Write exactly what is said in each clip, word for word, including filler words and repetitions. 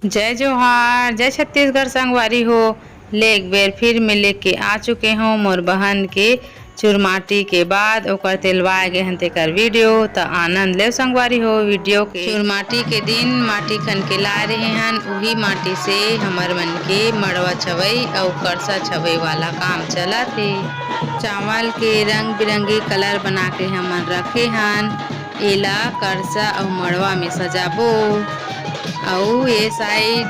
जय जोहार, जय छत्तीसगढ़ संगवारी हो। ले एक बेर फिर मैं लेके आ चुके हूँ मोर बहन के चुरमाटी के बाद ओकर तेलवाए गे हन तेकर वीडियो। त आनंद लेव संगवारी हो वीडियो के। चुरमाटी के दिन माटी खन के लाए रहे हन, उही माटी से हमर मन के मड़वा छवई अउ करसा छवई वाला काम चलत हे। चावल के रंग बिरंगी कलर बना के हमन रखे हन। एला करसा अउ मड़वा में सजाबो। अउ ये साइड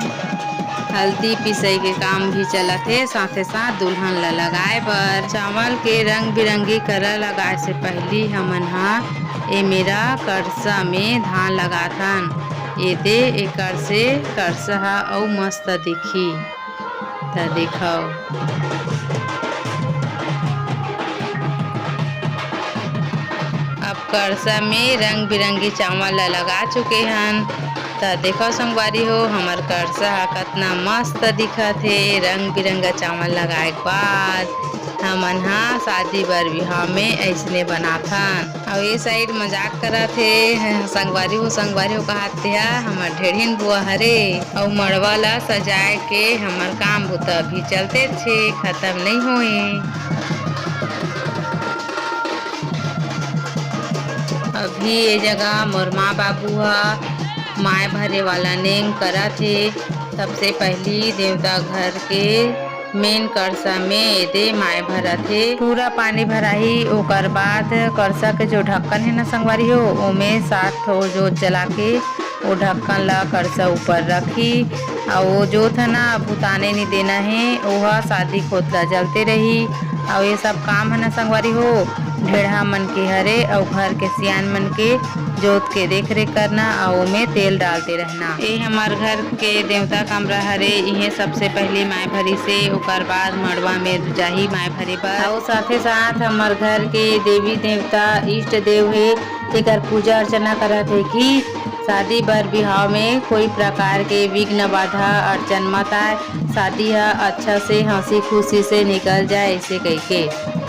हल्दी पिसई के काम भी चलत हे, साथे साथ दुल्हन ला लगाए बर चावल के रंग बिरंगी कलर लगाए से पहिली हमन हा ए मेरा करसा में धान लगाथन। एदे एकर से करसा हा अउ मस्त दिखी। त देखव, अब करसा में रंग बिरंगी चावल ला लगा चुके हन। त देखव संगवारी हो, हमर करसा ह कतना मस्त दिखत हे। रंग बिरंगा चावल लगाए के बाद हमन ह शादी बर बिहाव में अइसने बनाथन। अउ ए साइड मजाक करत हे, "संगवारी हो, संगवारी हो," कहत हे, हमर ढेढ़िन बुआ हरे। अउ मड़वा ला सजाए के हमर काम बुता अभी चलते छे, खत्म नइ होए। अभी ये जगह मोर माँ बाबू ह माय भरे वाला नेम करत हे। सबसे पहली देवता घर के मेन करसा में एदे माय भरत हे। पूरा पानी भराही, ओकर बाद करसा के जो ढक्कन हे ना संगवारी हो, ओमे सात ठो जोत जला के ओ ढक्कन ला करसा ऊपर रखी। अउ ओ जोत ह ना बुताने नी देना हे, ओहा शादी खोत ला जलते रही। अउ ये सब काम ह ना संगवारी हो, ढेढ़ा मन के हरे अउ घर के सियान मन के जोत के देख रेख करना अउ ओमे तेल डालते रहना। ए हमर घर के देवता कमरा हरे, इहे सबसे पहली माय भरी से, ओकर बाद मड़वा में जाही माय भरे बर। अउ साथे साथ हमर घर के देवी देवता इष्ट देव हे, तेकर पूजा अर्चना करत हे कि शादी बर बिहाव में कोई प्रकार के विघ्न बाधा अड़चन मत आय, शादी ह अच्छा से हंसी खुशी से निकल जाए, ऐसे कहिके।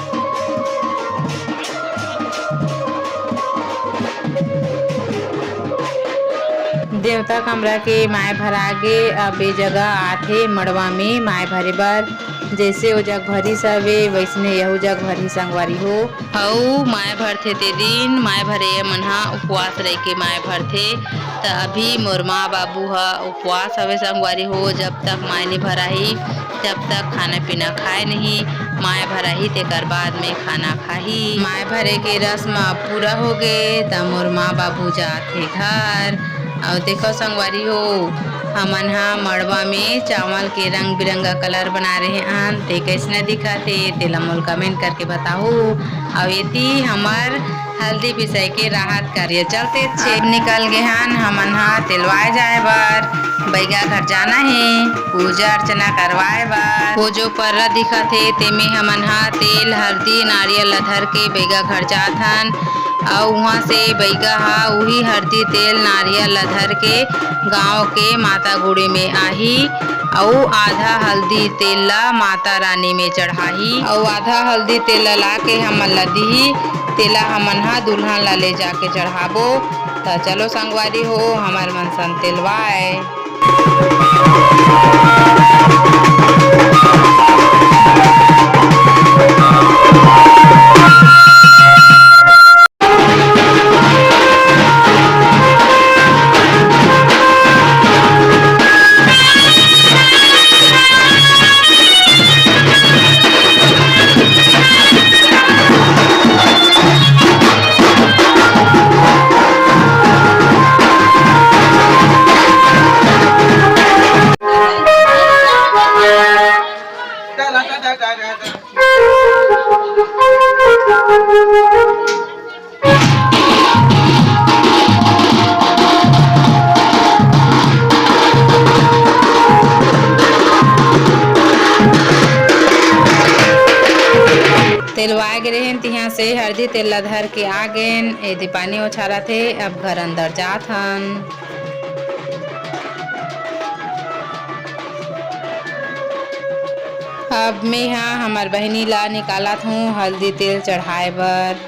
देवता कमरा के माय भरा गे, अब ए जगह आथे मड़वा में माय भरे बर। जैसे ओ जग भरी सवे, वैसने यहू जग भरी संगवारी हो। अउ माय भरथे ते दिन, माय भरे मन ह उपवास रहिके माय भरथे। त अभी मोर माँ बाबू ह उपवास हवे संगवारी हो, जब तक माय नी भराही, तब तक खाना पीना खाए नहीं। माय भराही तेकर बाद में खाना खाही। माय भरे के रस्म अब पूरा हो गे, त मोर माँ बाबू जात हे घर। अउ देखो संगवारी हो, हमन ह मड़वा में चावल के रंग बिरंगा कलर बना रहे हन, ते कैसने दिखत हे, तेला मोल कमेंट करके बताहू। अउ एती हमर हल्दी पिसई के राहत कार्य चलते छे। अब निकल गे हन हमन ह तेलवाए जाए बर, बैगा घर जाना हे पूजा अर्चना करवाए बर। वो जो पर्रा दिखत हे, तेमे हमन ह तेल, हल्दी, नारियल ला धर के बैगा घर जात हन। अउ उहाँ से बैगा ह उही हरदी तेल नारियल ला धर के गाँव के माता गुड़ी में आही, अउ आधा हल्दी तेल ला माता रानी में चढ़ाही, अउ आधा हल्दी तेल ला लाके हमन ला दिही, तेला हमन ह दुल्हन ला ले जाके चढ़ाबो। त चलो संगवारी हो, हमर मन सन तेलवाए। तेलवाए गे रेहेन, तिहां से हरदी तेल ला धर के आ गेन। एदे पानी ओछारत हे, अब घर अंदर जात हन। अब मेहा हमर बहिनी ला निकालत हूँ हल्दी तेल चढ़ाए बर।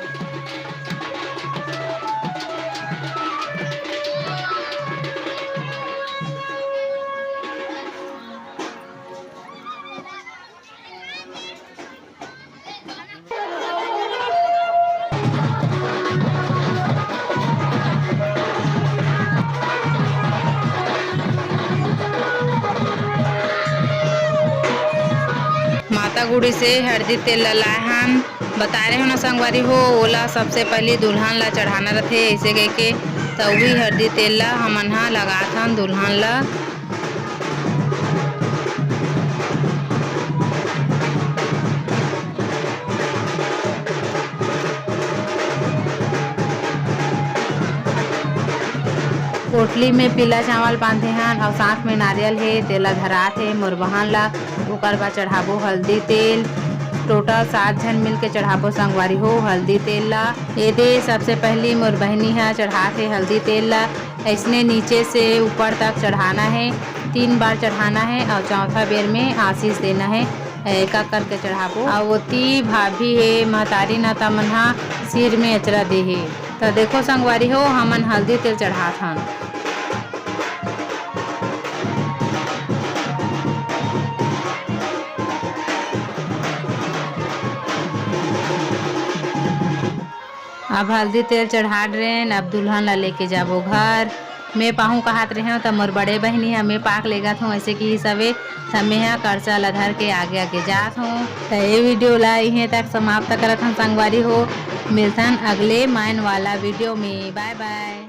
गुड़ी से हरदी तेल ला लाए हन, बताए रहे हो ना संगवारी हो, ओला सबसे पहली दुल्हन ला चढ़ाना रथे, ऐसे कह के। त उही हरदी तेल ला हमन हा लगात हन दुल्हन ला। पोटली में पीला चावल बांधे हन अउ साथ में नारियल हे, तेला धरात हे मोर बहन ला। ओकर बाद चढ़ाबो हल्दी तेल। टोटल सात झन मिलके चढ़ाबो संगवारी हो हल्दी तेल ला। एदे सबसे पहली मोर बहिनी ह चढ़ात हे हल्दी तेल ला। ऐसने नीचे से ऊपर तक चढ़ाना है, तीन बार चढ़ाना है और चौथा बेर में आशीष देना है। एक एक करके चढ़ाबो। अउ ओती भाभी हे, महतारी न, तमन ह सिर में अचरा दे हे। त देखो संगवारी हो, हमन हल्दी तेल चढ़ात हन। अब हल्दी तेल चढ़ा डरेन, अब दुल्हन ला लेके जाबो घर। मैं पाहूँ कहत रहेंव, त मोर बड़े बहिनी ह मैं पाक लेगत हूँ, ऐसे कि सबे, त मैं ह करचा ला धर के आगे आगे जात हूँ। त ये वीडियो ला इहें तक समाप्त करत हन संगवारी हो। मिलथन अगले मायन वाला वीडियो में। बाय बाय।